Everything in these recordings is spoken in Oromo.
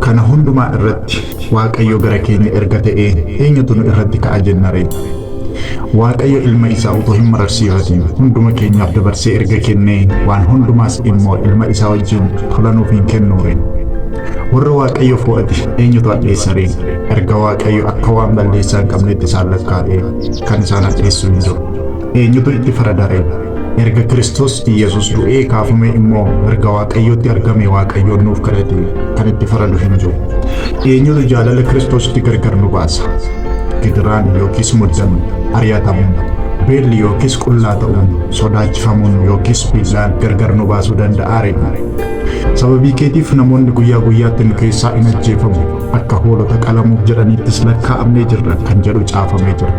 Kana hundumaa irratti Waaqayyo gara keenya erga ta'ee eenyutu nu irratti ka'a jenna ree? Waaqayyo ilma isaa utuu hin mararsiifatin hunduma keenyaaf dabarsee erga kennee waan hundumaas immoo ilma isaa wajjin tola nuuf hin kennuu ree? Warra Waaqayyo fo'ate eenyutu hadheessa ree? Erga Waaqayyo akka waan balleessaa hin qabnetti isaan lakkaa'ee kan isaan hadheessu hin jiru. Eenyutu itti farada ree? Erga Kiristoos Iyyasuus du'ee kaafamee immoo mirga Waaqayyootti argame Waaqayyoon nuuf kadhate kan itti faradu hin jiru. Eenyutu jaalala Kiristoositti gargar nu baasa? Gidiraan yookiis muddamni, ari'atamuun, beelli yookiis qullaa ta'uun, sodaachifamuun yookiis billaan gargar nu baasuu danda'aa ree? Sababii keetiif namoonni guyyaa guyyaatti nu keessaa in ajjeefamu, akka hoolota qalamuuf jedhaniittis lakkaa'amnee jirra kan jedhu caafamee jira.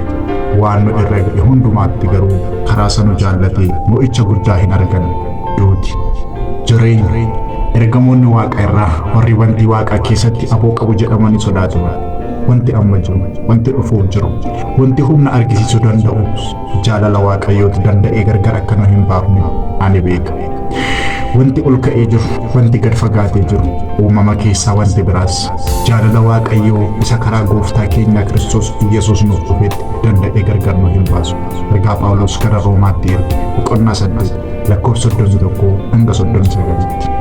Waan nu irra ga'e hundumaatti garuu karaa isa nu jaallatee mo'icha guddaa hin arganne. Duuti, jireenyi, ergamoonni waaqa irraa warri bantii waaqaa keessatti aboo qabu jedhamanii sodaataman. Wanti amma jiru, wanti dhufuuf jiru, wanti humna argisiisuu danda'u jaalala Waaqayyootu danda'ee gargar akka nu hin baafne ani beeka. Wanti ol ka'ee jiru, wanti gad fagaatee jiru, uumama keessaa wanti biraas jaalala Waaqayyoo isa karaa gooftaa keenyaa Kiristoos Iyyasuus nuuf dhufetti danda'ee gargar nu hin baasu. Ergaa Phaawulos gara Roomaatti erge boqonnaa 8 lakkoofsa 31 hanga 39tti.